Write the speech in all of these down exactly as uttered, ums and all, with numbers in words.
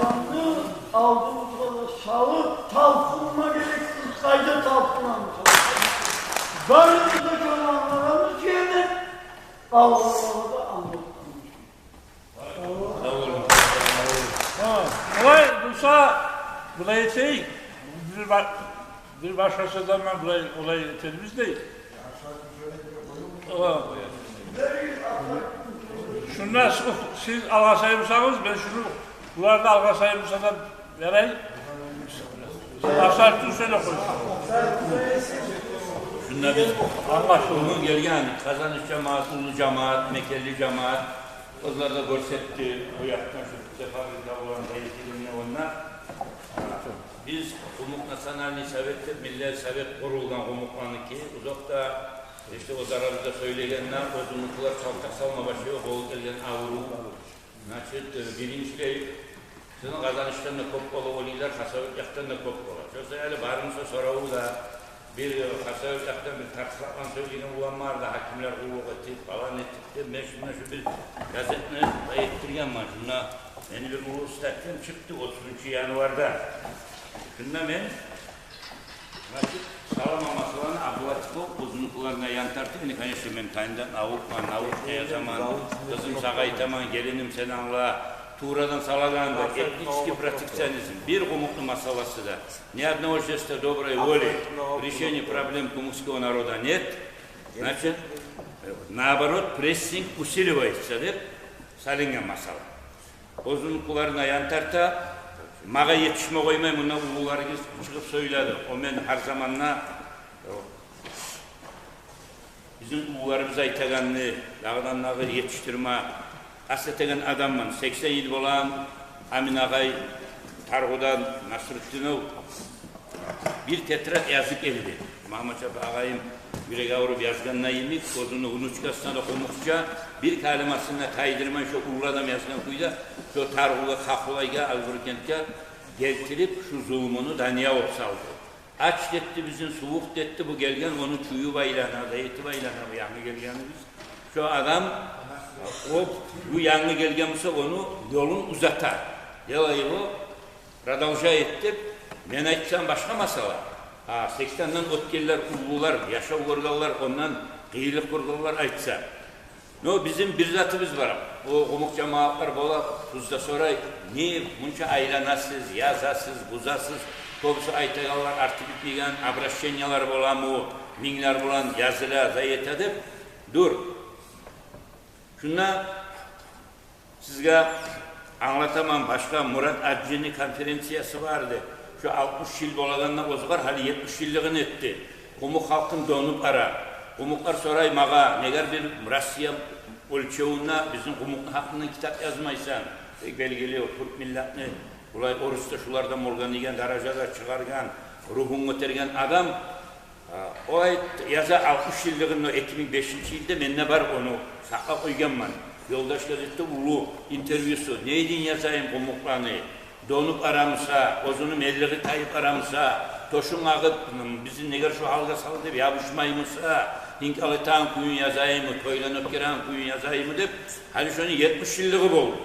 Алны алдыбызгъа да салып талпынма герекбиз, къайда талпынабыз. Барыбыз да шону англайбыз, яни Аллагьгъа да англатабыз. Гьа, олай буса, булай этейик. Бир ба-, бир башгъачадан булай, олай этебиз дей. О. Шунда сиз, сиз алгъасай бусагъыз, мен шуну, булар да алгъасай буса да ярай. Асар тюгюл сёйлеп къой. Шунда биз англашылгъан гелген, Къазаныш жамаат, уллу жамаат, мекенли жамаат. Оьзлер де гёрсетди, о якъдан шу сеферде булан да етилинген онда. Биз Къумукъ национальный совет деп, миллет совет къурулгъан къумукъланыки, узакъда, иште, оьз арабызда сёйлегенде, оьзюнюкилер чалтакъ салма башлай, о болуп гелген аврув. Значит, э, биринчилей, сизин Къазанышдан да кёп бола олайлар, Хасавюрт якъдан да кёп бола. Шо саялы бармыса сораву да, бир, э, Хасавюрт якъдан бир тарсакълан сёйлеген улан бар да, гьакимлер къуллукъ этип, палан этип деп, мен шунда шу бир газетни де этдиргенмен. Шунда мени бир уллу статьям чыкъды отузунчу январда. Шунда мен, значит, саламан масъаланы Абдулатипов, оьзюнюкилерине ян тартып, энни, конечно, мен тайындан авукъман, авукъ не язаман, къызым, сагъа айтаман, гелиним, сен англа, туврадан салагъан да, этнический протекционизм, бир къумукъну масъаласы да, ни одного жеста доброй воли в решении проблем кумыкского народа нет, значит, наоборот, прессинг усиливается деп салынгъан масъала. Оьзюнюкилерине ян тарта, магъа етишме къоймай, мунда уллуларыгъыз чыгъып сёйледи. О мен гьар заманда, э, бизин уллуларыбыз айтагъанны дагъыдан-дагъы етишдирме къаст этеген адамман. Сексен йыл бола Амин агъай Таргъудан, Насрутдинов, бир тетрадь язып гелди. Магьамматшапи агъайым юрек авруп язгъан йимик, оьзюню внучкасына да къумукъча, бир калимасын да тайдырмай, шо уллу адам язгъан кюйде, шо Таргъугъа, Хахулайгъа, Албуркентге гелтирип, шу зулмуну дания болуп салды. Ач этди бизин, сувукъ этди, бу гелген, ону чуюп айлана, да этип айлана, бу янгы гелгенибиз. Шо адам, о, бу янгы гелген буса, ону ёлун узата. Делай бу, продолжай эт деп, мен айтсам, башгъа масъала. А, сексенден оьтгенлер, уллулар, яшав гёргенлер, ондан къыйынлыкъ гёргенлер айтса. Но бизин бир затыбыз бар. О къумукъ жамаатлар бола, тюз де сорай, не мунча айланасыз, язасыз, бузасыз, кёбюсю айтагъанлар, арты битмеген обращениялар боламы, минглер булан языла, заета деп. Дюр. Шунда сизге англатаман, башгъа Мурат Аджини конференциясы бар эди. Шо алтмыш йыл болагъанда, оьзюгер гьали етмиш йыллыгъын этди. Къумукъ халкъын донуп ара. Къумукълар сорай магъа, негер бир Россия оьлчевюнде бизин къумукъну гьакъындан китап язмайсан? Бек белгили, о тюрк миллетни булай орусда шулардан болгъан деген даражада чыгъаргъан, ругьун гётерген адам. А, о айт-, яза алтмыш йыллыгъын, о эки минг бешинчи йылда менде бар, ону сакълап къойгъанман. «Ёлдаш» газетде уллу интервьюсу. Не эдинг, язайым, къумукъланы донуп арамыса, оьзюню меллиги тайып арамыса, тёшюн къагъып, м, бизин негер шу гьалгъа салды деп ябушмаймыса, инкал этеген кююн язайыммы, тойланы оьтгереген кююн язайыммы деп, гьали шону етмиш йыллыгъы болду.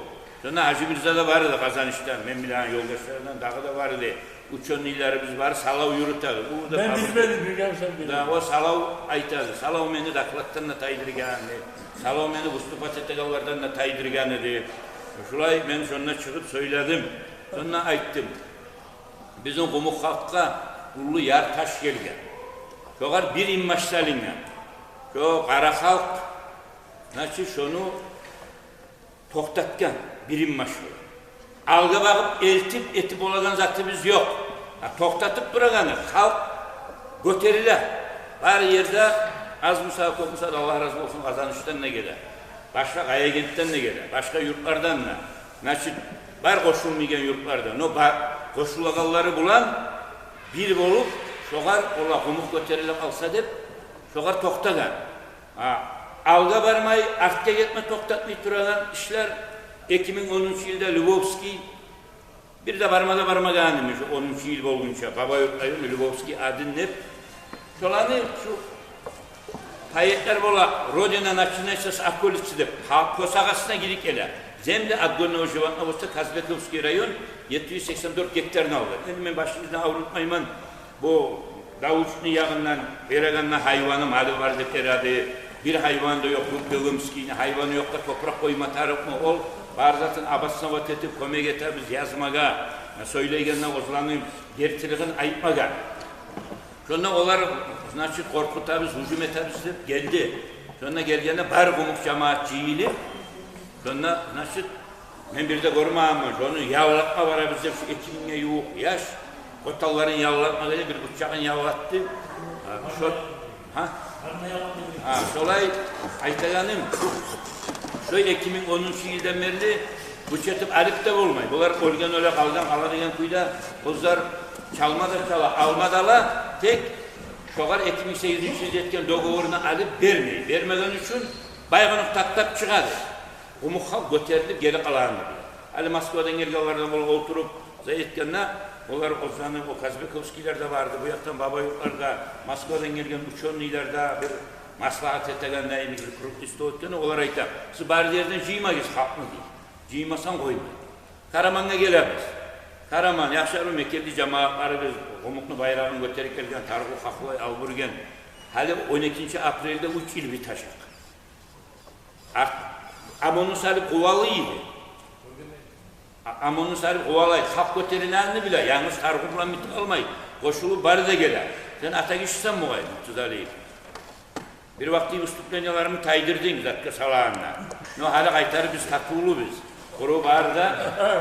Шонда Гьажимирза да бар эди Къазанышдан, мен билеген ёлдашлардан дагъы да бар эди. Учёныйларыбыз бар, салав юрютеди. Бу да... Мен табы билмедим, билген сен билдинг. Да, о салав айтады. Салав мени докладдан да тайдыргъан эди. Салав мени выступать этегенлерден де тайдыргъан эди. Шулай мен шонда чыгъып сёйледим. Шонда айтдым. Бизин къумукъ халкъгъа уллу яр таш гелген. Шогъар бир инбаш салынгъан. Шо къара халкъ, значит, шону токътатгъан бир инбаш бола. Алгъа багъып элтип, этип болагъан затыбыз ёкъ. А токътатып турагъаны халкъ гётериле. Бар ерде, аз буса, кёп буса да, Аллагь рази болсун, Къазанышдан да геле, башгъа Къаягентден де геле, башгъа юртлардан да. Значит, бар къошулмайгъан юртлар да. Но ба-, къошулагъанлары булан бир болуп, шогъар, ола къумукъ гётериле къалса деп, шогъар токътагъан. А, алгъа бармай, артгъа гетме токътатмай турагъан ишлер. Эки минг онунчу йылда Львовский, бир де барма да бармагъан эдим шу онунчу йыл болгъунча, Бабаюрт району, Львовский, Адин деп. Шоланы шу поэтлер бола, «Родина начинается с околицы» деп, гьа, посагъасына гирип геле. Земли отгонного животного болса, Казбековский район, етти юз сексен дёрт гектарны алгъан. Энди мен башыгъызны аврутмайман. Бу Давучну ягъындан берегенде гьайваны, малы бар деп береди. Бир гьайваны да ёкъ, бу Белымскийни гьайваны ёкъ да, топуракъ къойма тарыкъмы ол? Бар затын обосновать этип, кёмек этебиз язмагъа, сёйлейгенде оьзлени гертилигин айтмагъа. Шонда олар, значит, къоркъутабыз, гьужум этебиз деп гелди. Шонда гелгенде бар къумукъ жамаат жыйылып, шонда, значит, мен бир де гёрмегенмен, шону яллатма барабыз деп, шу эки мингге ювукъ яш къотанларын яллатма геле, бир къучагъын яллатды. Гьа, шо, гьа? Гьа, шолай айтагъаным, шо эки минг онунчу йылдан берли гюч этип алып да болмай. Булар оьлген оьле, къалгъан къала деген кюйде, къызлар чалма да чала, алма да ала, тек шогъар эки минг сегизинчи йылда этген договорну алып бермей. Бермеген учун байгъунукъ таптап чыгъады. Къумукъ халкъ гётерилип гелип къалагъанны биле. Гьали Москвадан гелгенлер де бола, олтуруп зат этгенде, олар оьзлени, о Казбековскийлер де барды, бу якъдан Бабаюртлар да, Москвадан гелген учёныйлар да, бир маслагьат этегенде, бир круглый стол этгенде, олар айта: «Сиз бары ерден жыймагъыз халкъны», — дей. «Жыймасанг къоймай». Карамангъа гелебиз. Караман, Яхшару, Мекелли жамаатларыбыз къумукъну байрагъын гётерип гелген, Таргъу, Хахулай, Албурген. Гьали он экинчи апрельде уьч йыл битежек. Арт-, ОМОН-ну салып къувалай эди. А-, ОМОН-ну салып къувалай, халкъ гётерилегенни биле, янгыз Таргъу булан битип къалмай, къошулуп бары да геле. Сен ата гишисен бугъай, Муртузалиев. Бир вакъти выступлениелеримни тайдырдынг затгъа салагъанда. Но гьали къайтарып биз татывлубуз. Къуру бары да,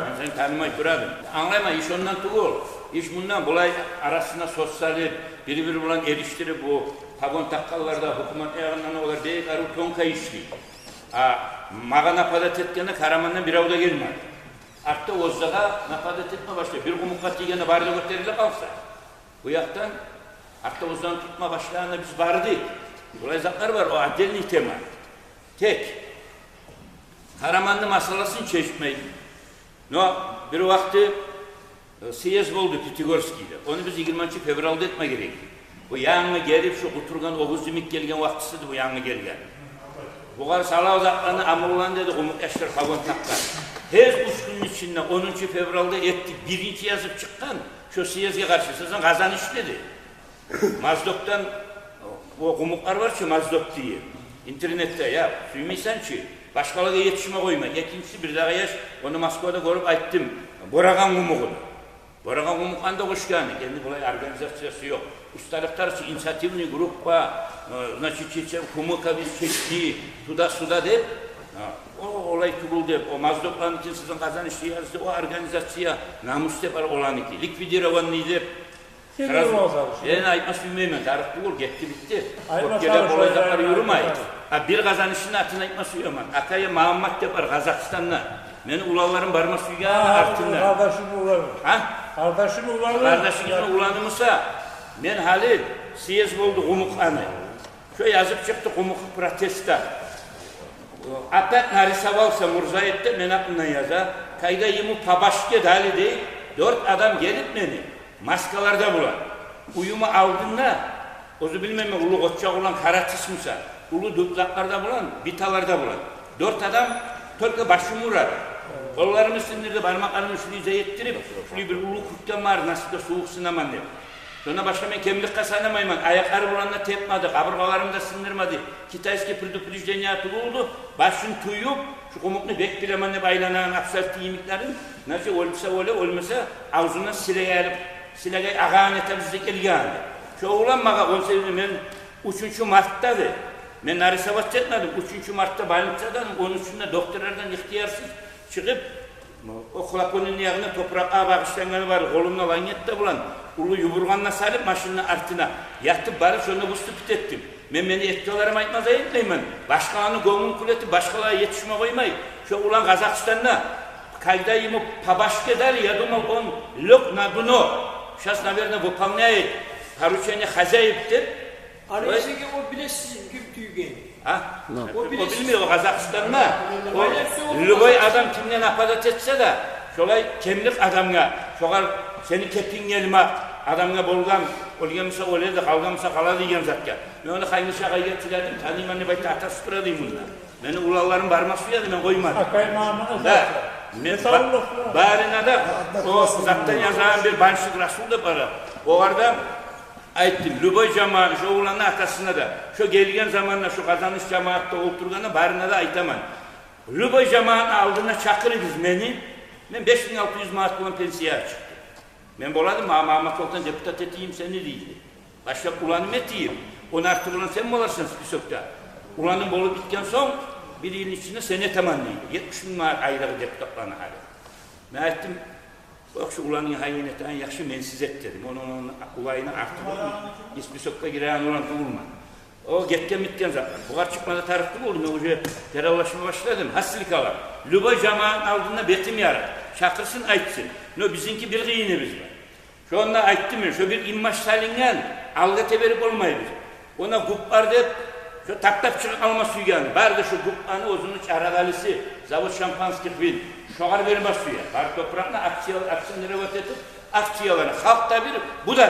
мен сени танымай тура эдим. Англайман, иш ондан тюгюл. Иш мундан, булай арасына сёз салып, бири-бири булан эришдирип, бу погон такъгъанлар да, гьукумат ягъындан олар бек арив, тонко ишлей. А магъа нападать этгенде Карамандан бирев де гелмеди. Артда оьзлеге нападать этме башлай. Бир къумукъгъа тийгенде бары да гётериле къалса. Бу якъдан артда оьзлени тутма башлагъанда биз бардыкъ. Булай затлар бар, о отдельный тема. Тек Караманны масъаласын чечмей. Но бир вакъти, э, съезд болду Пятигорскийде. Ону биз йигирманчы февралда этме герек. Бу янгы гелип, шу къутургъан огъуз йимик гелген вакътиси эди бу янгы гелген. Бугъар салагъыз атланы, амулланы, деди къумукъ яшлар погон такъгъан. Тез уьч гюнню ичинде, онунчу февралда этдик, биринчи язып чыкъгъан шо съездге къаршы: «Сизин Къазаныш», — деди. Моздокдан, о къумукълар бар чы, Моздок дей интернетде, я, сюймейсен чи, башгъалагъа етишме къоймай. Экинчиси, бирдагъы яш, ону Москвада гёрюп айтдым, Борагъан къумукъну. Борагъан къумукъну да къошгъан, энди булай организациясы ёкъ. Усталыкълар чы, инициативный группа, э, значит, чече-, кумыка биз чечти, туда-сюда деп, э, о, олай тюгюл деп, о Моздокланыкин, сизин Къазаныш язды, о организация «Намус» деп бар оланыки, ликвидированный деп. Сразу. Мен айтма сюймеймен, тарыкъ тюгюл, гетди, битди. Айтма, олай затлар юрюмей. А бир къазанышны атын айтма сюемен. Акая Магьаммат деп бар Къазахстанда. Мени уланларым барма сюйген артындан. Къардашымны уланы. Гьа? Къардашымны уланы. Къардашынгызны уланы буса, мен гьали, съезд болду къумукъ аны. Шо язып чыкъды къумукъ протестде. Опять нарисовался Мурзаев деп, мени гьакъымдан яза. Когда ему по башке дали, дей, дёрт адам гелип мени маскаларда булан, уьюмню алдында, оьзю билмеймен, уллу къоччакъ улан, къара тис буса, уллу дубзакъларда булан, биталарда булан. Дёрт адам только башымны урады. Къолларымны сындырды, бармакъларымны шулай зат этдирип, шулай бир уллу курткам бар, насипде сувукъ сынаман деп. Шонда башгъа мен кемликге санамайман, аякълары булан да тепмеди, къабургъаларымны да сындырмады. Китайский предупреждение тюгюлдю, башын тюйюп, шу къумукъну бек билемен деп айланагъан абсалты йимиклерин, значит, оьлсе оьле, оьлмесе, авзундан силекай алып, силекай агъагъан этебиз деп гелген. Шо улан магъа он сегиз, мен уьчюнчю мартда, дей, мен нарисовать этмедим, уьчюнчю мартда больницадан, он уьчюнде докторлардан ихтиярсыз чыгъып, о хлопонин ягъына топуракъгъа багъышлангъаны бар, къолумда лангетка булан, уллу ювургъанны салып машинни артына, ятып барып, шонда выступить этдим. Мен мени этгенлерим айтмаза этмеймен. Башгъаланы гёнгюн кюлетип, башгъалагъа етишме къоймай. Шо улан Къазахстанда, когда ему по башке дали, я думал, он лёг на дно. Щас, наверное, выполняет поручение хозяев деп. Аны эсиге о биле сизин ким тюйген. А? О билмей, о Къазахстанда. О любой адам кимге нападать этсе де, шолай кемлик адамгъа, шогъар сени кепинг гелмек, адамгъа болгъан, оьлген буса оьледи, къалгъан буса къала деген затгъа. Мен ону Хангишагъа гелтиредим, таныйман деп айта, атасы тура дей мунда. Мени уланларым барма сюе эди, мен къоймадым. Акай маманы да, мен ба-, барына да о затдан язагъан бир Баншик Расул деп бар. Огъар да айтдым, любой жамаат, шо уланны атасына да, шо гелген заманда шо Къазаныш жамаатда олтургъанда барына да айтаман. Любой жамаатны алдына чакъырыгъыз мени. Мен беш минг алты юз манат булан пенсиягъа чыкъдым. Мен боладым, ма-, Магьаммат-Солтан, депутат этейим сени, дейди. Башлап уланым этейим. Ондан артыкъ улан сен боларсан списокда. Уланым болуп битген сонг, бир йылны ичинде сени этемен, дейди. Етмиш минг манат айлыгъы депутатланы гьали. Мен айтдым, къой, шу уланынг гьайын этеген яхшы, менсиз эт, дедим. Ону, ону улайына артыкъ улан, списокга гиреген улан тюгюлмен. О гетген-битген затлар. Бугъар чыкъма да тарыкъ тюгюл, мен уже пералашма башладым. Гьасили калам, любой жамаатны алдында бетим ярыкъ. Чакъырсын, айтсын. Но бизинки бир къыйыныбыз бар. Шонда айтдым мен, шо бир иммаш салынгъан, алгъа теберип болмайбыз. Она гюп бар деп, шо таптап чыгъып алма сюйген. Бары да шо гюппаны оьзюню чарагъалиси, завод шампанских вин, шогъар берме сюе. Бары топуракъны акция, акционировать этип, акцияланы, халкъ да бир, бу да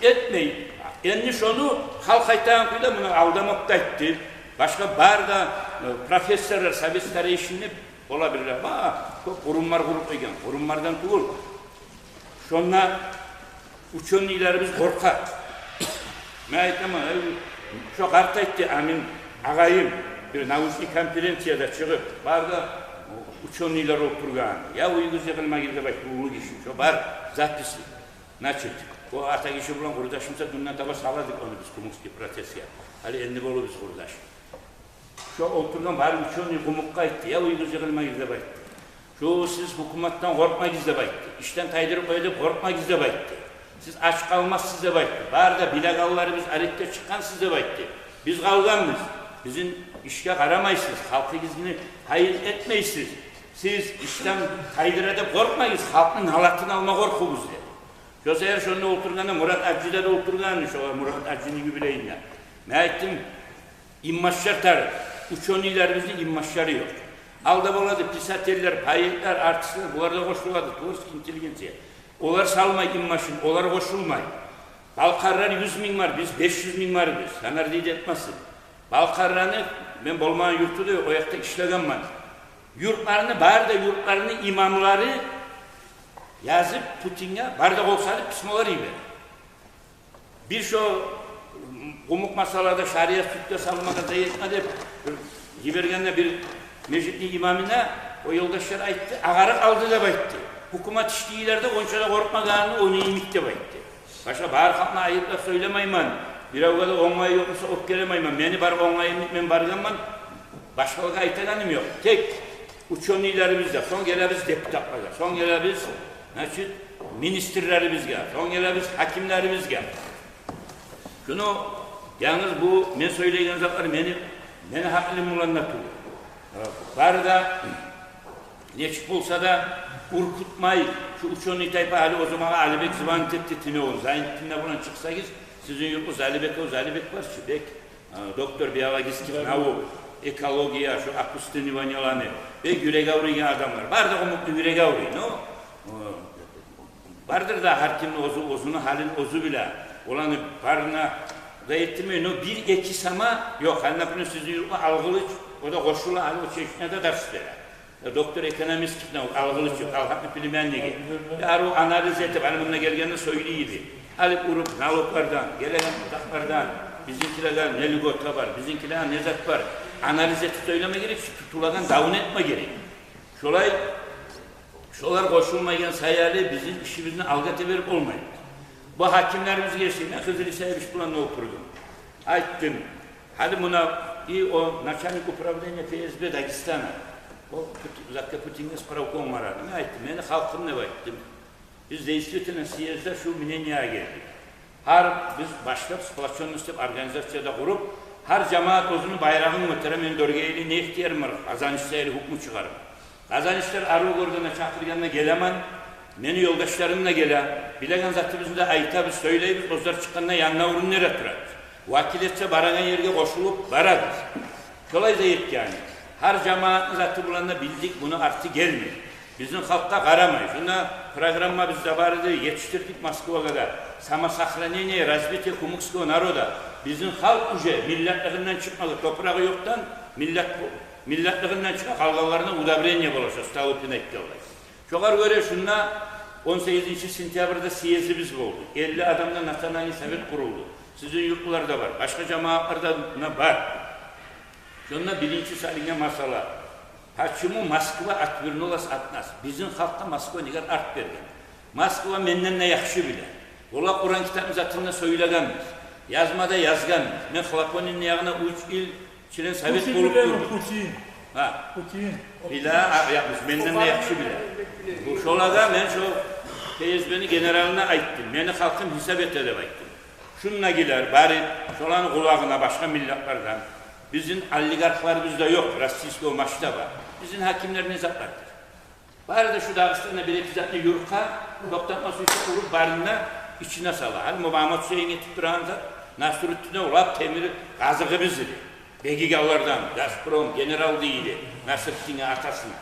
бир. Этмей. Энни шону халкъ айтагъан кюйде муну алдамакъ да айтды. Башгъа бары да, э, профессорлар, совет старейшинни бола бир, ба, кёп къурумлар къуруп къойгъан. Къурумлардан тюгюл. Шонда учёныйларыбыз къоркъа. Мен айтаман, эй, шо къарт айтды, Амин агъайым, бир научный конференцияда чыгъып, бары да учёныйлар олтургъан. Я уьюгюз йыгъылма гир деп айтды, уллу гиши. Шо бар записи. Значит, о ата гиши булан къурдашмы эсе, гюнден таба салдыкъ ону биз къумукъский процессге. Гьали энни болубуз къурдаш. Шо олтургъан бары учёный къумукъгъа айтды, я уьюгюз йыгъылма гир деп айтды. Шо сиз гьукуматдан къоркъмагъыз деп айтды. Ишден тайдырып къоя деп къоркъмагъыз деп айтды. Сиз ач къалмассыз деп айтды. Бары да билегенлерибиз арекге чыкъгъансыз деп айтды. Биз къалгъанбыз. Бизин ишге къарамайсыз, халкъыгъызны гьайын этмейсиз. Сиз ишден тайдыра деп къоркъмагъыз, халкъны налатын алма къоркъугъуз деди. Шо саялы шонда олтургъанда Мурат Аджи де олтургъан, шо Мурат Аджини юбилейинде. Мен айтдым, иммашлар тарыкъ, учёныйларыбызны иммашлары ёкъ. Алда болады писательлер, поэтлер, артистлер, булар да къошулады, творческий интеллигенция. Олар салмай иммашын, олар къошулмай. Балкъарлар юз минг бар, биз беш юз минг барбыз, санар дейди этмесин. Балкъарланы, мен болмагъан юрту да ёкъ, о якъда ишлегенмен. Юртларыны, бары да юртларыны имамлары язып Путинге, бары да къол салып письмолар йибере. Бир шо къумукъ масъалада шариат судгъа салмагъа зат этме деп бир йибергенде бир межитни имамына, о ёлдашлар айтды, агъарып къалды деп айтды. Гьукумат ишлейлер де онча да къоркъмагъанны ону йимик деп айтды. Башгъа бары халкъны айыплап сёйлемеймен. Биревге де онгайы ёкъ буса оьпкелемеймен. Мени бар онгайым, мен баргъанман. Башгъалагъа айтагъаным ёкъ. Тек учёныйларыбыз да, сонг гелебиз депутатлагъа, сонг гелебиз, значит, министрлерибизге, сонг гелебиз гьакимлерибизге. Шуну, янгыз бу мен сёйлейген затлар мени, мени гьакъылым булан да тюгюл. Бары да нечик болса да уьркютмей, шу учёный тайпа, гьали оьзю магъа Алибек звонит этди, тюнегюн, звонитни булан чыкъсагъыз, сизин юртну Залибек, о Залибек бар чы, бек, э, доктор биологических наук, экология, шу опустыниваниелени, бек юреги аврийген адамлар. Бары да къумукъну юреги аврый, но, э, бардыр да гьар кимни оьзю, оьзюню гьалын оьзю биле. Оланы барына да этдирмей, но бир-эки сама ёкъ. Гьали, например, сизин юртну Алгъылыч, о да къошула, гьали о Чечняда дарс бере. Э, доктор экономических наук, Алгъылыч, Алгъатны племянниги. Э, арив анализ этип, гьали мунда гелгенде сёйлей эди. Алып уруп, налоглардан, гелеген затлардан, бизинкилеге не льгота бар, бизинкилеге не зат бар, анализ этип сёйлеме герек, тутулагъан давну этме герек. Шолай, шолар къошулмайгъан саялы бизин ишибизни алгъа теберип болмайбыз. Бу гьакимлерибизге эшитме, Хизри Саибич булан да олтурдум. Айтдым, гьали муна и о начальник управления Ф С Б Дагестана, о Пут-, затгъа, Путинге справка онгарады. Мен айтдым, мени халкъым деп айтдым. Биз действительно съездде шу мнениеге гелдик. Гьар биз башлап сплочённость деп организация да къуруп, гьар жамаат оьзюню байрагъын гётере, мен дёрге эли не ихтиярым бар, Къазаныш саялы гьукму чыгъарып. Къазанышлар арив гёргенде, чакъыргъанда гелемен, мени ёлдашларым да геле. Билеген затыбызны да айтабыз, сёйлейбиз, оьзлер чыкъгъанда янына урун бере турабыз. Вакил этсе, барагъан ерге къошулуп барабыз. Шолай да этген. Гьар жамаатны заты булан да билдик, муну арты гелмей. Бизин халкъгъа къарамай. Шунда программабыз да бар эди, етишдирдик Москвагъа да. Самосохранение, развитие кумыкского народа. Бизин халкъ уже миллетлигинден чыкъмагъа, топурагъы ёкъдан миллет, миллетлигинден чыгъа, къалгъанларына удобрение болажакъ, Столыпин айтгъанлай. Шогъар гёре шунда он сегизинчи сентябрда съездибиз болду. Элли адамдан национальный совет къурулду. Сизин юртлуларда бар, башгъа жамаатларда да бар. Шонда биринчи салынгъан масъала: почему Москва отвернулась от нас? Бизин халкъгъа Москва негер арт берген? Москва менден де яхшы биле. Олар Къуран китапны затын да сёйлегенбиз. Язма да язгъанбыз. Мен Хлопонинни ягъына уьч йыл член совет Путин болуп билеми турдум. Путин? Гьа. Путин. Биле, а, я, менден де яхшы биле. Бу шолагъа мен шо ФСБ-ни генералына айтдым. Мени халкъым гьисап эте деп айтдым. Шундагъылар барып, шоланы къулагъына башгъа миллетлерден: бизин олигархларыбыз да ёкъ российского масштаба. Бизин гьакимлер не затлардыр? Бары да шу Дагъыстанда бир-эки затны юртгъа токътатма сюйсе, уруп барын да ичине сала. Гьали Магьаммат-Гьюсейин этип турагъан зат, Насрутдин улап темир къазыгъыбыз эди. Бегигенлерден, Газпром, генерал дейди Насрутдинге, атасына.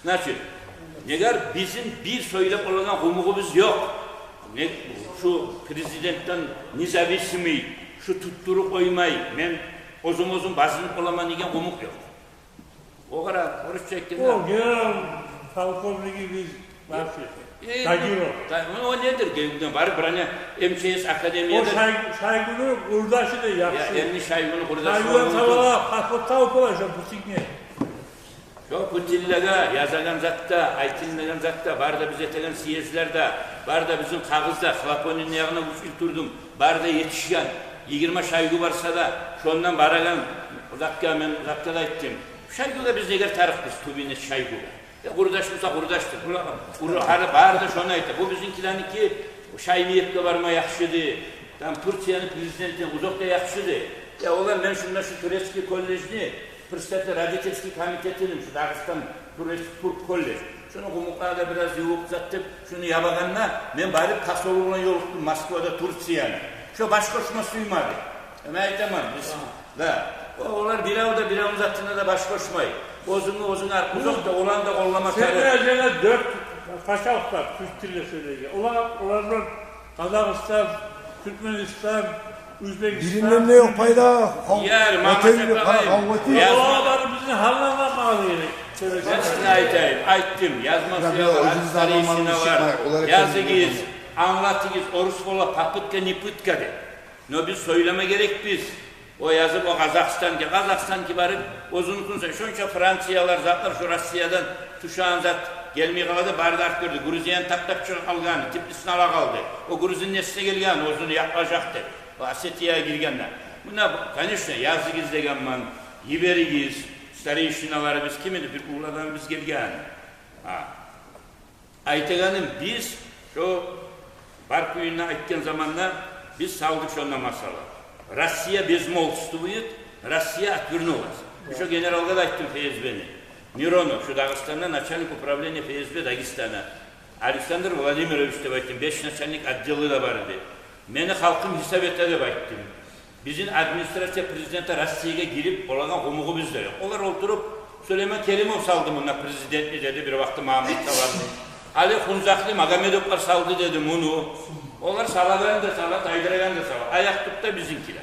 Значит, негер бизин бир сёйлеп болагъан къумугъубуз ёкъ. Не, шу президентден независимый, шу туттуруп къоймай, мен оьзюм-оьзюм базынып боламан деген къумукъ ёкъ. Огъар орусча айтгъанда, о генерал полковнигибиз вообще. Э, Тагиров. Та-, о недир, гелген бары бир ана МЧС академияда. О Шай-, Шойгуну къурдашы да яхшы. Я, энни Шойгуну къурдашы Шойгудан болмаса, табала, поход табып бола шо Путинге. Шо Путинлеге язагъан зат да, айтылынагъан зат да, бары да биз этеген съездлер де, бары да бизин къагъыз да, Хлопонинни ягъына уьч йыл турдум, бары да етишген. Йигирма Шойгу барса да, шондан барагъан затгъа, мен затгъа да айтдым. Шойгугъа биз негер тарыкъбыз, тюбюне Шойгугъа. Э, къурдаш буса къурдашдыр. Була-, ура-, гьали бары да шону айта. Бу бизинкилерники Шаймиевге барма яхшыды. Там Турцияны президентине узакъ да яхшыды. Я олар, мен шунда шу турецкий колледжни председатель родительский комитетини, шу Дагъыстан турецкий, турк колледж. Шуну къумукълагъа да бираз ювукъ зат деп, шуну ябагъанда, мен барып посолу булан ёлукъдум Москвада Турцияны. Шо баш къошма сюймеди. Э, мен айтаман, биз, да. О, олар бирев де биревню затына да баш къошмай. Оьзюнгню оьзюнг аркъузакъ да, оланы да къоллама тарыкъ. Сен бир жерде дёрт пачалыкъ бар, тюрк тилде сёйлейген. Олар, олар бар Къазахстан, Тюркменистан, Узбекистан. Биринден де ёкъ пайда. Яр, мама, ватан, чапагъайым. Къара, къавгъа этейик. Олар бары бизин гьалны англатмагъа герек. Мен сизге айтайым, айтдым, язма сюегенлер, старейшиналар, языгъыз, англатыгъыз, орус бола, попытка не пытка деп. Но биз сёйлеме герекбиз. О язып, о Къазахстангъа, Къазахстангъа барып, оьзюню кюнсе, шонча Франциялар, затлар, шу Россиядан тюшеген зат гелмей къалады, бары да арт берди. Грузияны таптап чыгъып алгъаны, Тбилисини ала къалды. О грузин несине гелген, оьзюню якълажакъ деп. О Осетиягъа гиргенде. Муна, конечно, языгъыз дегенмен, йиберигиз, старейшиналарыбыз ким эди, бир уллу адамыбыз гелген. Гьа. Айтагъаным, биз шо бар кюйюн айтгъан заманда биз салдыкъ шонда масъала. Россия безмолвствует, Россия отвернулась. Шо генералгъа да айтдым ФСБ-ни. Миронов, шо Дагъыстанда начальник управления ФСБ Дагестана. Александр Владимирович деп айтдым, беш начальник отделы да бар эди. Мени халкъым гьисап эте деп айтдым. Бизин администрация президента Россиягъа гирип болагъан къумугъубуз да ёкъ. Олар олтуруп, Сулейман Керимов салды мунда президентни деди бир вакъти Магьаммат Талабны. Гьали Хунзахли Магомедовлар салды деди муну. Олар салагъан да сала, тайдырагъан да сала. Аякъ тутду бизинкилер.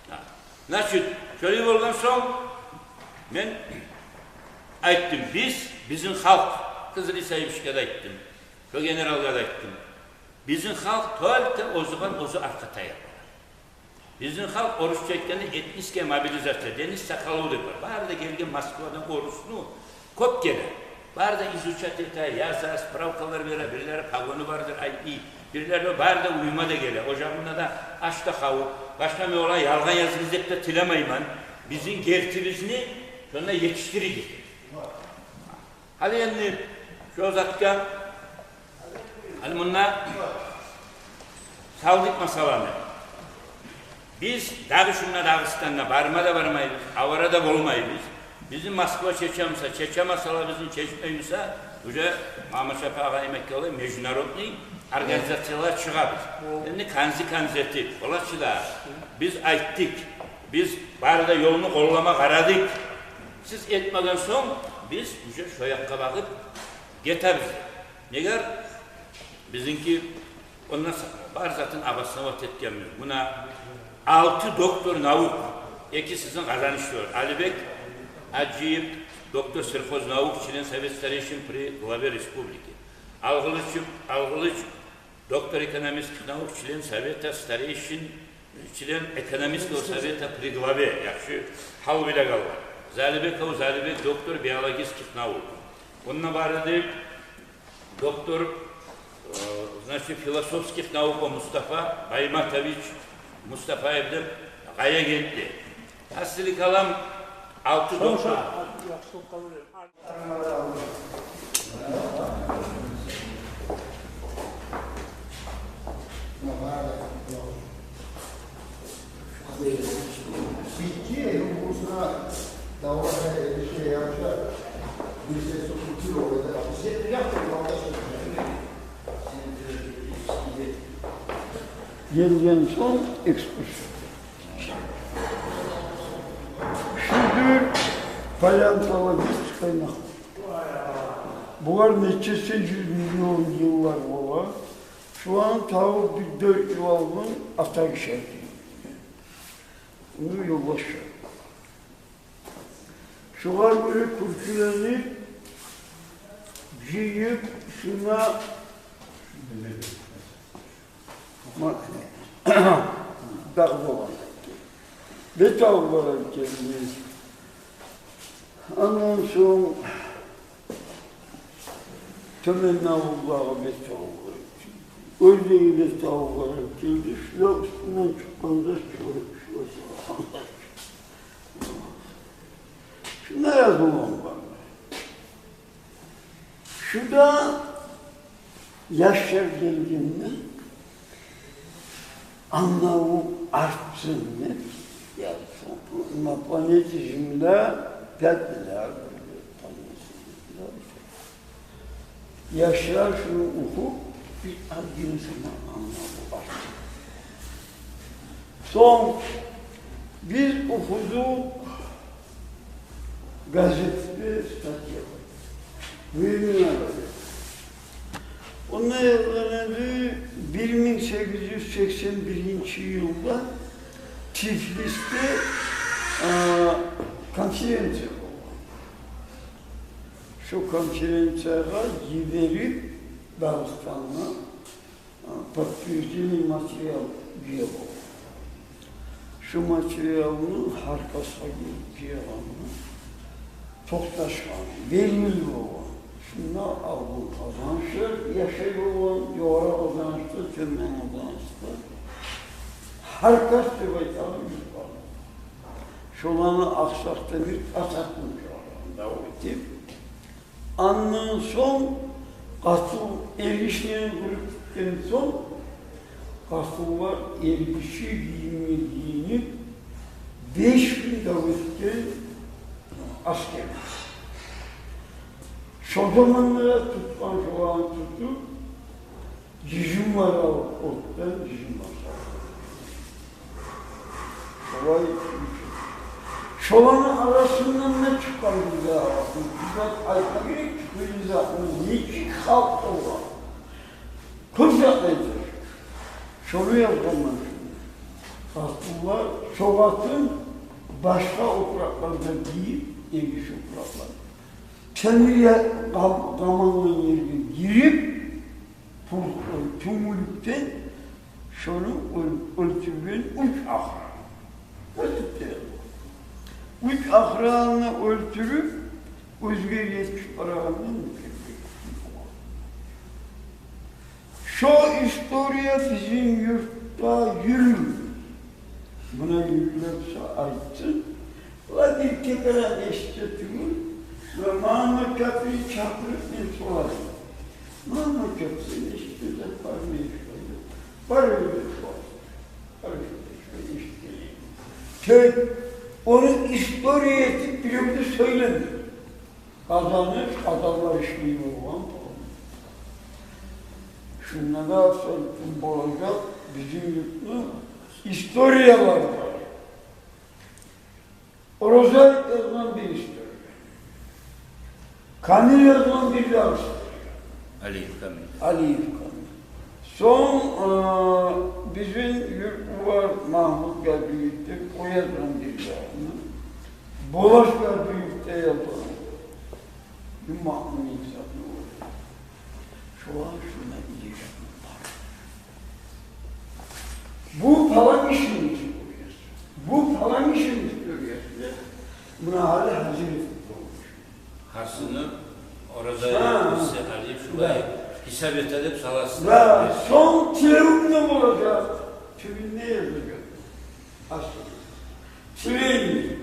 Гьа. Значит, шолай болгъан сонг, мен айтдым, биз, бизин халкъ, Хизри Исаевичге де айтдым, шо генералгъа да айтдым. Бизин халкъ только оьзюгер оьзю аркъа таяп. Бизин халкъ, орусча айтгъанда, этническая мобилизация, Денис Соколов деп бар. Бары да гелген Москвадан орусну кёп геле. Бары да изучать эте, яза, справкалар бере, бирлери погону бардыр, ай, и, бирлери бары да уьюме де геле. О жагъында да аш да хавуп. Башгъа мен олар ялгъан языгъыз деп де тилемеймен. Бизин гертибизни шонда етишдиригиз. Гьали энди шо затгъа, гьали мунда салдыкъ масъаланы. Биз дагъы шунда Дагъыстанда барма да бармайбыз, авара да болмайбыз. Бизин Москва чече буса, чече масъалабызны чечмей буса, уже Мамашапи агъа демек къалай, международный организациялар чыгъабыз. Энди канзи-канзи этип, олар чыгъа. Биз айтдыкъ, биз бары да ёлну къоллама къарадыкъ. Сиз этмеген сонг, биз уже шо якъгъа багъып гетебиз. Негер бизинки ондан са-, бар затын обосновать этгенбиз. Муна Алты доктор наук, эки сизин къазанышлылар: Алибек Аджиев, доктор сельхознаук, член Совета старейшин при главе республики, Алгъылыч, Алгъылыч, доктор экономических наук, член Совета старейшин, член экономического совета при главе, яхшы гьал билеген алар. Залибеков Залибек, доктор биологических наук. Онда бар эди доктор, э, значит, философских наук Мустафа Байматович Мустафаев деп, Къаягентли. Гьасили калам, алты доктор. Гелген сонг экскурсия. Шудур палеонтологический находка. Булар нечесе юз миллион йыллар бола. Шуланы табып бир дёрт йыл алдын атагишер. Ону ёлдашлар. Шулар бир кюркюлени жыйып, шуна ма-, дагъы болгъан. Беталгъа гелди. Ондан сонг Тёмен авулдагъы беталгъа гелди. Оьздеги беталгъа гелди. Шулар уьстюнден чыкъгъанда шулар, шулар. Шунда язылгъан бар. Шунда яшлар гелгенде, англаву артсын деп язылгъан. На планете Земля пять миллиардов лет, там, яшлар шуну охуп, бир аз гине сама англаву артсын. Сонг биз охудукъ газетде статья бар. Времена газети. Онда язгъан эди, бир минг сегиз юз сексен биринчи йылда Тифлисте, а, конференция болгъан. Шо конференциягъа йиберип Дагъыстангъа, а, подтверждение материал жыйып алгъан. Шо материалны гьар касгъа гелип жыйгъанда токъташгъан, белгили болгъан. Шунда алдын Къазанышлар яшай болгъан, Ёгъары Къазанышда, Тёмен Къазанышда. Гьар кас деп айтагъан юрт бар. Шоланы акъсакъ да бир ататын чыгъаргъан, дав этип. Андан сонг къатыл эргишини къуруп битген сонг, къатыллар эргиши гийимге гийинип, беш гюн дав этген аскер. Шо заманда тутгъан шоланы тутуп, жыжымлар алып, отдан жыжымлар салып. Шолай. Шоланы арасындан да чыкъгъан бир зат, бир зат айтма герек, бир затны нечик халкъ болгъан. Кёп зат айтар. Шону язгъанман шунда. Къатынлар шо къатын башгъа опуракълар да гийип, эргиш опуракълар. Темир я-, къам-, къамангъан ерге гирип, пур-, тюнгюлюкден шону оьл-, оьлтюрген уьч охран. Оьлтюрген. Уьч охранны оьлтюрюп, оьзге етишип барагъанда оьлтюрген. Шо история бизин юртда юрюй. Муна юрюлсе айтсын. Ва бир текерар эшитсе тюгюл, ва Мама Капри чакъырып мен сорадым. Мама Капри, сен эшитсе зат бармы, эшитсе зат? Бар эди деп сорадым. Бар эди деп сорадым, эшитген эдим. Тек ону история этип бирев де сёйлемеди. Къазаныш, къазанлар ишлей болгъан. Шунда да сёйлейим, болажакъ бизин юртну историялары бар. Оразаев язгъан бир история. Камил язгъан бир дагъы история. Алиев Камил. Алиев Камил. Сонг, э, бизин юртлулар Магьмут Гьажиев деп къоягъан бир ягъын, Болаш Гьажиев де язгъан. Юмакъны инсапны оьзю. Шолар шунда ири ягъын бар. Бу палан кишини историясы. Бу палан кишини историясы деп, муна гьали гьазир этип болмуш. Гьарисини орада... Гьа. Гьисап этип, шулай гьисап эте деп саласыз. Да, сонг тилевюнде болажакъ. Тюбюнде язажакъ. Аслу. Тилевюнде.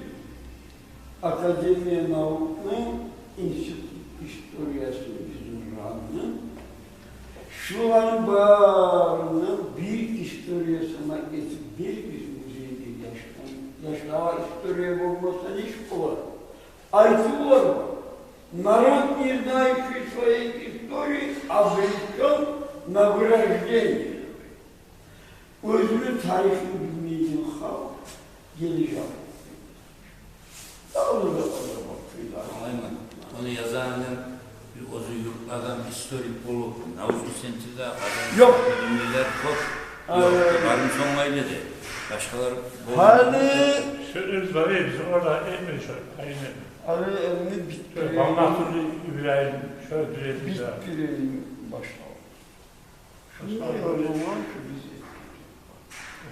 Академия наукны институт историясы бизин ранны. Шуланы барына бир история сама этип беригиз музейде яшлагъа. Яшлагъа история болмаса, нечик болар? Айтып болар: «Народ, не знающий своей истории, обречён на вырождение». Оьзюню тарихин билмейген халкъ гележек. Дагъы да, дагъы да бар. Англайман. Ону язагъан адам бир оьзю юртлу адам, историк болуп, научный центрде адам... Ёкъ. Билимлилер кёп. Ёкъ, барын сонг айла де. Башгъалар болмай. Гьали... Шо оьз бар эди, биз орада этмедик шо, айнен. Гьали энни битдирейим. Шо Магьматуллу Ибрагьим, шо дюр эди. Битдирейим башлап. Шунда язылгъан шу, биз этдик.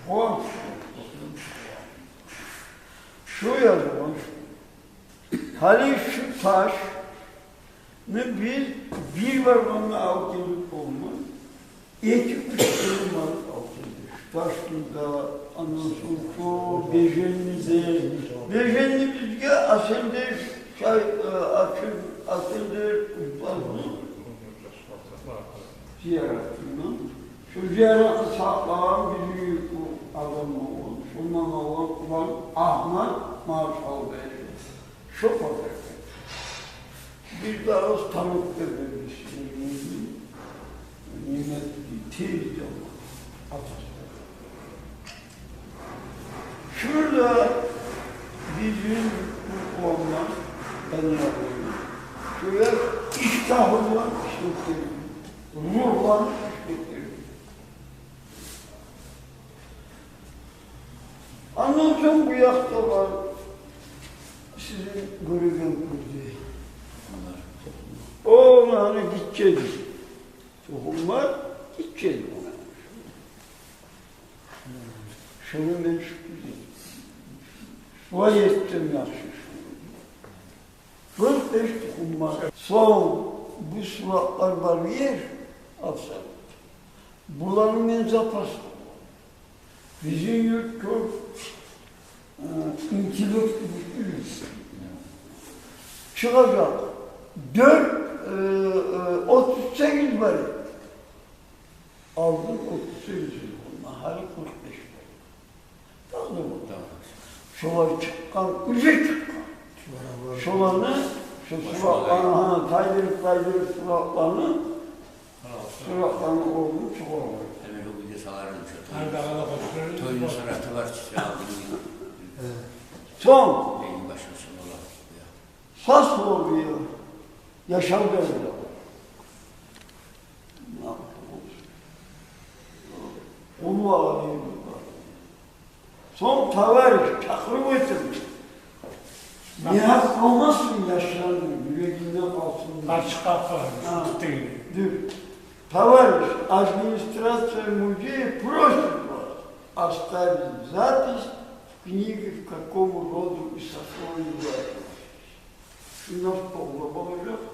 Гьон шу, шу язылгъан шу. Гьали шу ташны биз бир баргъанда алып гелип болмай, эки-уьч баргъанда алып гелдик. Шу ташны да, андан сонг шу Беженни де, Беженни бизге Асендер шай-, э, Асен-, Асендер устазны зияратындан. Шо зияратны сакълагъан бизин юртлу адам болгъан. Шондан алгъан улан Агьмат Маршал бей. Шо подарок. Бир дагъы станок да берди сизге. Немеди, тез де атасы. Шунда бизин уланлар, къайнар уланлар, шулар иштагь булан ишлеп берди, ругь булан ишлеп берди. Андан сонг бу якъда бар сизин гёреген кюйде. О, муна гиччи эди. Тухумлар гиччи эди. Шону мен шу... шулай этсем яхшы шуну. Дёрт-беш тухум бар. Сонг бу суратлар бар ер, алсагъыз. Буланы мен запас... Бизин юрт кёп, э, интеллект гючлю. Чыгъажакъ. Дёрт, э, э, отуз сегиз бар эди. Алдын отуз сегиз йыл, гьали къыркъ беш бар. Дагъы да бар. Шолар чыкъгъан, уже чыкъгъан. Шоланы, шо суратланы, гьа, тайдырып, тайдырып суратланы, суратланы орнун чыгъаргъан. Гьали бу гюнде саларым шо. Гьали дагъы да къошулар. Тойну сураты бар чы, алдын. Сонг. Эң башгъа шо бола. Сас болду я. Яшав да бир. Уллу алайым бар. Сонг, товарищ, чакъырып айтаман. Мирас къалмасын яшланы, юрегинде къалсын. Ачыкъ къапы, гьа, тюгюл. Дюр. Товарищ, администрация музея просит вас оставить запись в книге, к какому роду и сословию вы относитесь. Шунда столда болажакъ,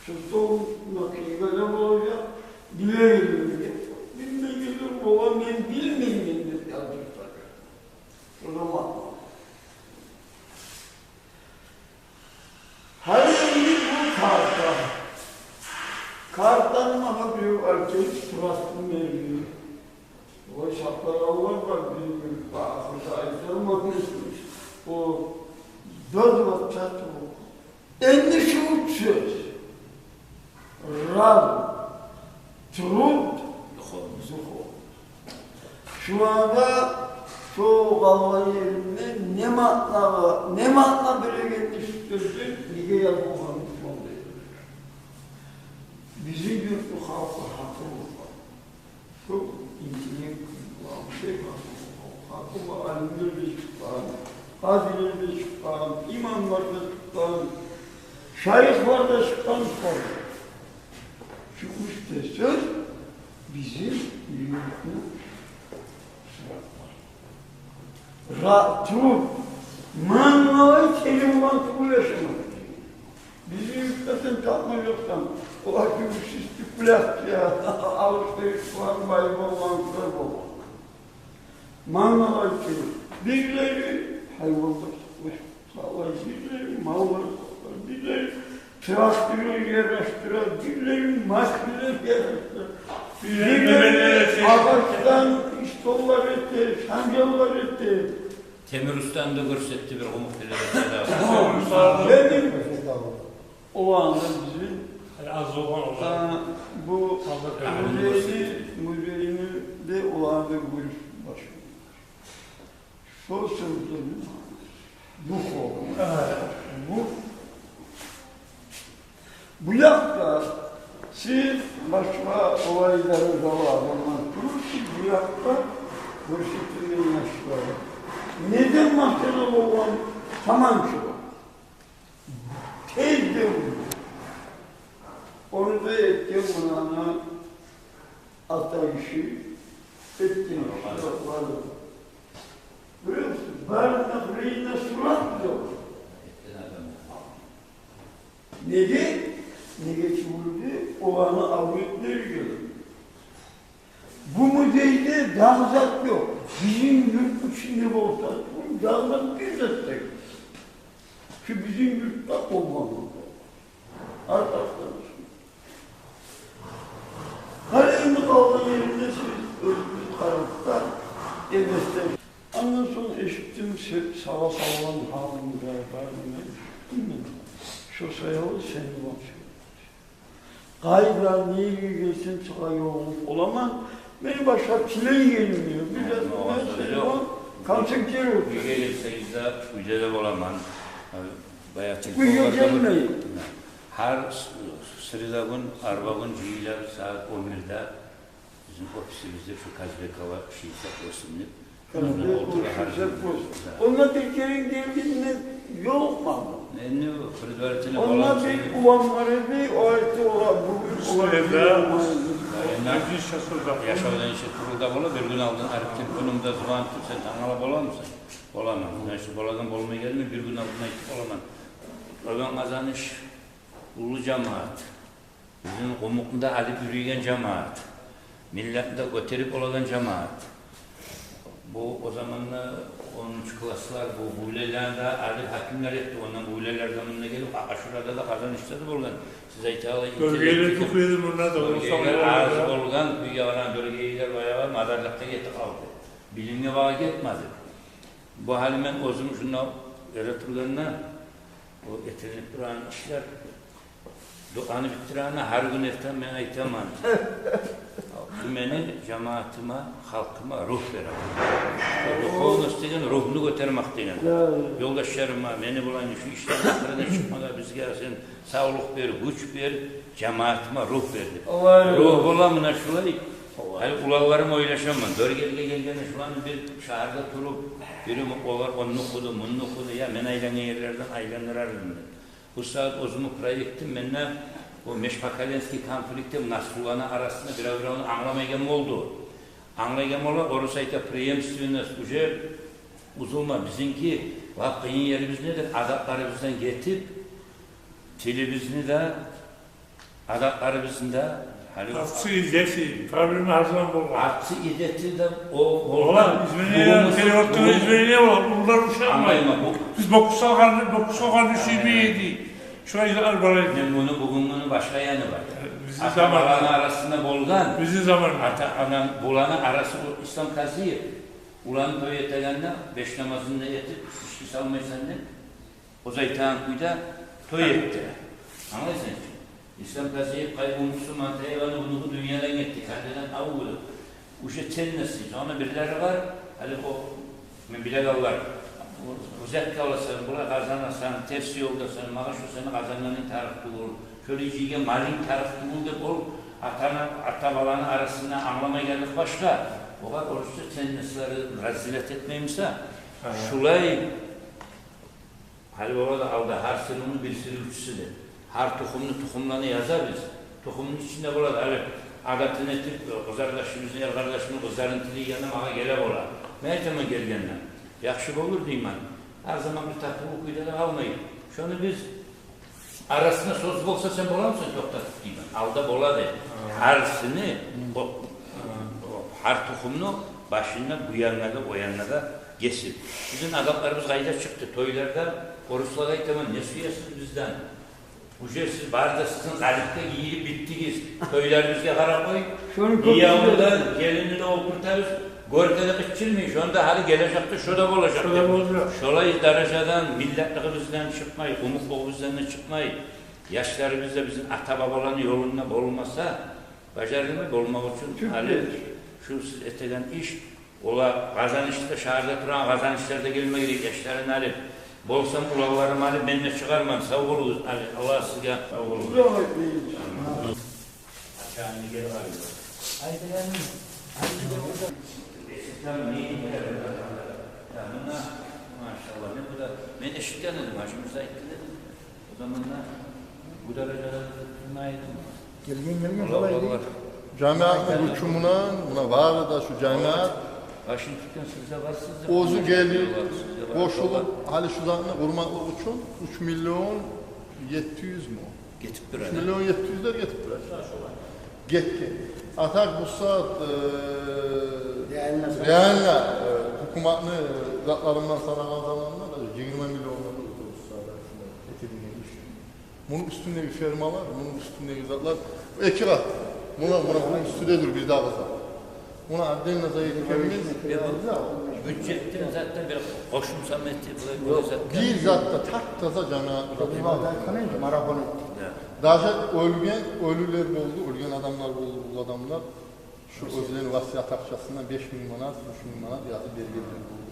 шо столну уьстюнде книга да болажакъ. Билегенлер, билмегенлер бола, мен билмеймен деп язып ташла. Шо заман. Гьали энни бу карта. Картаны магъа бирев алып гелип, суратны берди. О сакълагъанлар бар, билмеймен, ахырда айтарман. О да дурача тюгюл. Энни шу уьч сёз: разум, труд, духовность. Шуларда, шо къалгъан еринде не маънагъа, не маъна береген шу сёзден, неге язылгъанын шонда. Бизин юртну халкъы гьакъыллы халкъ. Алимлер де чыкъгъан, къадилер де чыкъгъан, имамлар да чыкъгъан, шайыхлар да чыкъгъан, чыкъгъан. Шу уьч де сёз бизин юртну сыратлар. Ра-, туруп, мангалай тери булан тюгюл яшамакъ. Бизин юртда сен тапмажакъсан, олар кюбюсюз тюплек я, алышдырышгъа бай болгъан, кёп болгъан. Мангалай тери. Бирлери гьайванлар сакълай, бирлери маллар сакълай, бирлери трактор яраштыра, бирлери машинлер яраштыра, бирлери агъачдан столлар эте, санжаллар эте. Темир устаны да гёрсетди бир къумукъ тиледе. Темир. Оланы да бизин, гьали аз болгъан олар, а, бу музейни, музейни де оланы да гёрюп башладык. Шо сёзлени духовный. Гьа. Бу, бу якъда сиз башгъа олай даражалы адамлар турурсуз, бу якъда гёрсетилген яшлар. Неден магътана болгъан таманча бар? Тез де урду. Ону да этген мунаны ата иши, этген иши де бар. Гёресиз, барында биринде сурат ёкъ. Неге? Неге тюгюл де, оланы авлетлери геле. Бу музейде дагъы зат ёкъ. Бизин юрт ичинде болса, бу дагъы зат, бир зат да ёкъ. Шу бизин юртда болгъан. Аркъасдан. Гьали энни къалгъан еринде сиз оьзюгюз къарап да, эбестен. Андан сонг эшитдим, се-, сагъа салгъан гьалынг да бар, неме, билмеймен. Шо саялы сени булан сёйлешдим. Къайда, неге гелсем, сагъа ёлугъуп боламан. Мени башгъа тилейгеним ёкъ. Бир де, мен сени булан контактировать. Уьйге гелсегиз де, уьйде де боламан. Баягъы телефон бар. Уьйге гелмей. Гьар с-, среда гюн, арба гюн жыйылабыз сагьат он бирде. Бизин офисибизде, шу Казбекова шестьдесят восемь деп. Онда бир керен гелдим, мен ёлукъмадым. Энни бу предварительно онда болгъан бир чакъы улан бар эди, о айтды, олар бугюн, олар среда, бир часгъа яшавдан иши турулда бола, бир гюн алдын арив телефонумда звонить этип, сен тангала боламысан? Боламан. Значит, болагъан болмай гелме, бир гюн алдын айтып боламан. Оьзен Къазаныш уллу жамаат. Бизин къумукъну да алып юрюйген жамаат, миллетни де гётерип болагъан жамаат. Бу о заманда онунчу класслар, бу гюйлелени де алып гьакимлер этди. Ондан гюйлелер заманында гелип, Ашурада да, Къазанышда да болгъан. Сиз айтагъанлай, Доргелер интеллект тюгюл эди мунда да, Доргелер аз болгъан, кюйге барагъан Доргелер баягъы мадарлыкъда гетип къалды. Билимге багъа гетмеди. Бу гьали мен оьзюм шунда эретургъанда, о этилинип турагъан ишлер, дуаны битдирегенде, гьар гюн эртен мен айтаман: «Бу мени жамаатыма, халкъыма рух бере. Духовность деген рухну гётермек деген. Ёлдашларыма, мени булан шу ишлени ахырына чыкъмагъа бизге сен савлукъ бер, гюч бер, жамаатыма рух бер», — деп. Рух бола муна шулай. Гьали уланларым, ойлашаман, Доргелге гелгенде, шуланы бир шагьарда туруп, бири олар онну охуду, мунну охуду, я мен айлангъан ерлерден айландырар эдим деп. Бу сагьат оьзюмню проектим, менде о межпоколенский конфликт, наслуланы арасында бирев-биревню англамайгъан болду. Англагъан бола, орус айта, преемственность уже узулма. Бизинки лап къыйын ерибиз недир? Адатларыбыздан гетип, тилибизни де, адатларыбызны да, гьали отцы и дети, проблема гьар заман болгъан. Отцы и дети де о болгъан. Изменение, переводда изменение болгъан. Уллулар ушатмай. Англайман, бу биз боксгъа къаршы, боксгъа къаршы сюймей эди. Шулай затлар бар эди. Мен муну бугюн, муну башгъа яны бар. Бизин заман. Ата-аналаны арасында болгъан. Бизин заман. Ата-ана, буланы арасы, о Ислам Казиев. Улан той этегенде беш намазын да этип, ички салмайсан деп, оьзю айтагъан кюйде той этди. Англайсан чы? Ислам Казиев, къай Умсу Матаеваны унугъу дюньядан гетди, кардедан авулу. Уже ценности, аны бирлери бар, гьали о, мен билегенлер. Взятка аласан, булай къазанасан, терс ёлдасан, магъа шу сени къазангъанынг тарыкъ тюгюл, шолай жыйгъан малынг тарыкъ тюгюл деп, ол ата-ана, ата-баланы арасында англамайгъанлыкъ башгъа. Огъар орусча ценностьлары разделять этмеймиса, шулай. Гьали бола да алда гьар сыйлыны бир сыйлычысы деп. Гьар тухумну, тухумланы язабыз. Тухумну ичинде бола да, гьали адатын этип, къызардашыбызны, эркъардашыбызны къызларын тилейгенде магъа геле бола. Мен айтаман гелгенде, яхшы болур деймен. Гьар заман бир татывлу кюйде де къалмай. Шону биз арасында сёз болса, сен боламысан токътатып деймен. Алда бола деп. Гьар сыйлыны, о, о, гьар тухумну башында бу янгъа да, о янгъа да гесип. Бизин адатларыбыз къайда чыкъды? Тойларда оруслагъа айтаман, не сюесиз бизден? Уже сиз бары да сизин къалипге гийирип битдигиз. Тойларыбызгъа къарап къой. Шону кёп... Гиевню де, гелинни де олтуртабыз. Гёркеде къычырмай, шонда гьали гележекде шо да болажакъ. Шо да болажакъ. Шолай даражадан миллетлигибизден чыкъмай, къумукълугъубуздан да чыкъмай, яшларыбыз да бизин ата-бабаланы ёлунда болмаса, бажарылмай. Болмакъ учун гьали шу сиз этеген иш, олар Къазанышда, шагьарда турагъан къазанышлылар да гелме герек, яшларын алып. Болсам, уланларым алып, мен де чыгъарман. Сав болугъуз, гьали, Аллагь сизге сав болугъуз. Ачагъын гери алып. Айтагъаным, айтагъаным. Эшикден не геле? Я, муна, машаллагь, мен бу да, мен эшикден эдим, гьажимиз айтды дедим. О заманда бу даражада турмай эдим. Гелген, гелген, олар, шолай олар дей. Жамиятны гючю мунан, муна бары да шу жамият. Башын тутгъан сиз де барсыз деп. Оьзю гелип, къошулуп, гьали шу затны къурмакълыкъ учун уьч миллион етти юз мю? Гетип тура, уьч миллион етти юзлер гетип тура. Гетген. А так бу сагьат, э, реально, реально, э, гьукуматны затларындан санагъан заманда даже йигирма миллионлар да оьте бу сагьат шунда этилген иш. Муну уьстюндеги фермалар, муну уьстюндеги затлар эки къат. Муна, муна, муну уьстюнде дюр бир дагъы зат. Муну отдельно зат этгенбиз. Бюджетден затдан бир къошумча этип, булай, ёкъ, бир зат да. Бир зат да тап-таза жамият. Бир зат айтгъан эди, марафон этди. Да. Даже оьлген, оьлюлер болду, оьлген адамлар болду, уллу адамлар. Шу оьзлени васият акъчасындан беш минг манат, уьч минг манат язып бергенлер болду.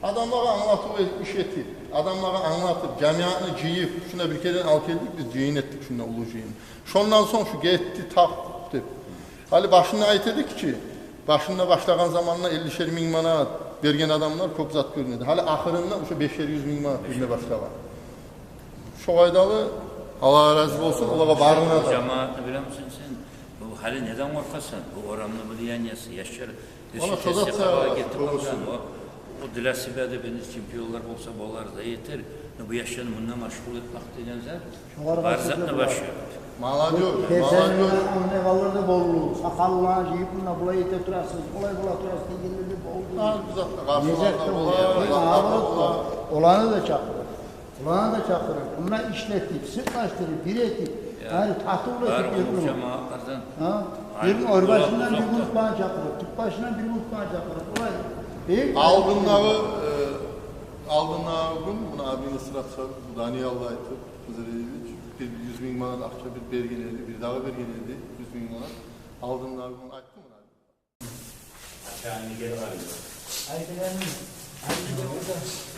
Адамлагъа англатыв иш этип, адамлагъа англатып, жамиятны жыйып, шунда бир керен алып гелдик биз, жыйын этдик, шунда уллу жыйын. Шондан сонг шу гетди, такъ деп. Гьали башында айта эдик чи, башында башлагъан заманда эллишер минг манат берген адамлар кёп зат гёрюне эди. Гьали ахырында ушу бешер юз минг манат берме башлагъан. Шо къайдалы, Аллагь рази болсун олагъа барына да. Жамиятны билемисен сен? Бу гьали неден къоркъасан? Бу орамны влияниясы, яшлар, вала, шо зат саялы гетип къалгъан. О, о для себя деп энни чемпионлар болса болар да етер. Но бу яшланы мунда машгъул этмек деген зат, бар затны башы. Молодёжь, молодёжь. Персонал, англагъанлар да болду. Сакъаллар жыйып, мунда булай эте турасыз, булай бола турасыз дегенлер де болду. Гьар бир затда къаршылар да бола, наоборот, оланы да чакъырып. Буланы да чакъырып, муна ишлетип, сырлашдырып, бир этип, гьали татывлу этип, бир гюн. Бир гюн Оьрбашындан бир гюн тюпбашына чакъырып, тюпбашындан бир гюн тюпбашына чакъырып, булай. Алдындагъы, э, алдындагъы гюн муна администрация, Даниялла айтып, Хизрилевич, бир юз минг манат акъча бир берген эди, бир дагъы берген эди, юз минг манат. Алдындагъы гюн айтды муна. Ачагъын гери алып. Айтагъаным, айтагъаным.